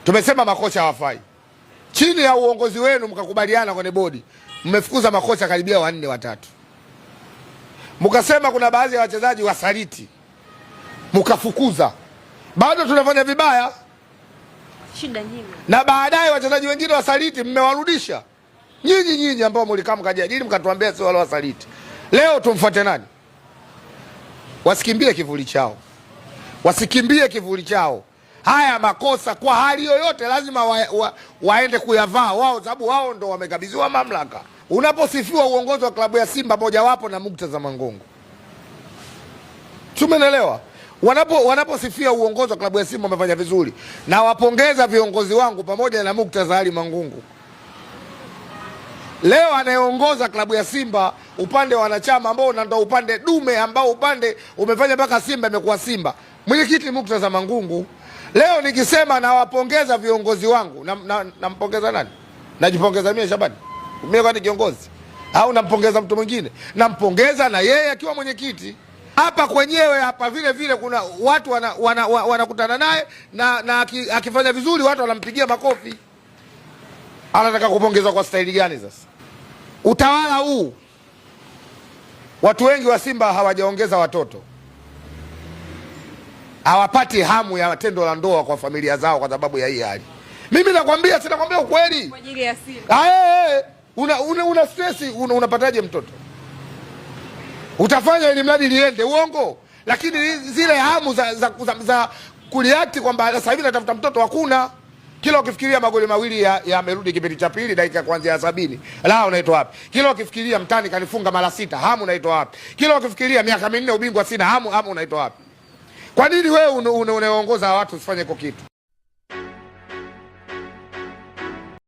Tumesema makocha hawafai. Chini ya uongozi wenu mkakubaliana kwenye bodi, mmefukuza makocha karibia wanne watatu. Mkasema kuna baadhi ya wachezaji wasaliti, mkafukuza. Bado tunafanya vibaya. Shida nyingi. Na baadaye wachezaji wengine wasaliti mmewarudisha. Nyinyi ambao mlikaa mkajiajiri mkatuambia sio wale wasaliti. Leo tumfuate nani? Wasikimbie kivuli chao. Wasikimbie kivuli chao. Haya makosa kwa hali yoyote lazima waende kuyavaa wao, sababu wao ndo wamekabidhiwa mamlaka. Unaposifiwa uongozi wa klabu ya Simba, mojawapo na Murtaza Mangungu, tumeelewa. Wanaposifia uongozi wa klabu ya Simba wamefanya vizuri, na wapongeza viongozi wangu pamoja na Murtaza Ali Mangungu. Leo anayeongoza klabu ya Simba upande wa wanachama ambao ndo upande dume ambao upande umefanya mpaka Simba imekuwa Simba, mwenyekiti Murtaza Mangungu. Leo nikisema nawapongeza viongozi wangu, nampongeza nani? Najipongeza mimi Shabani? Mimi kwani kiongozi? Au nampongeza mtu mwingine? Nampongeza na yeye akiwa mwenyekiti. Hapa kwenyewe hapa vile vile kuna watu wanakutana naye na akifanya vizuri watu wanampigia makofi. Anataka kupongezwa kwa staili gani sasa? Utawala huu watu wengi wa Simba hawajaongeza watoto, hawapati hamu ya tendo la ndoa kwa familia zao kwa sababu ya hii hali. Mimi nakwambia, sinakwambia ukweli. Kwa ajili ya Simba. Una stress, unapataje mtoto? Utafanya ili mradi liende, uongo. Lakini zile hamu za kureact kwamba sasa hivi natafuta mtoto hakuna. Kila ukifikiria magoli mawili yamerudi kipindi cha pili dakika kuanzia 70. La, unaitwa wapi? Kila ukifikiria mtani kanifunga mara 6, hamu unaitwa wapi? Kila ukifikiria miaka 4 ubingwa sina, hamu unaitwa wapi? Kwa nini wewe unaongoza watu usifanye kwa kitu?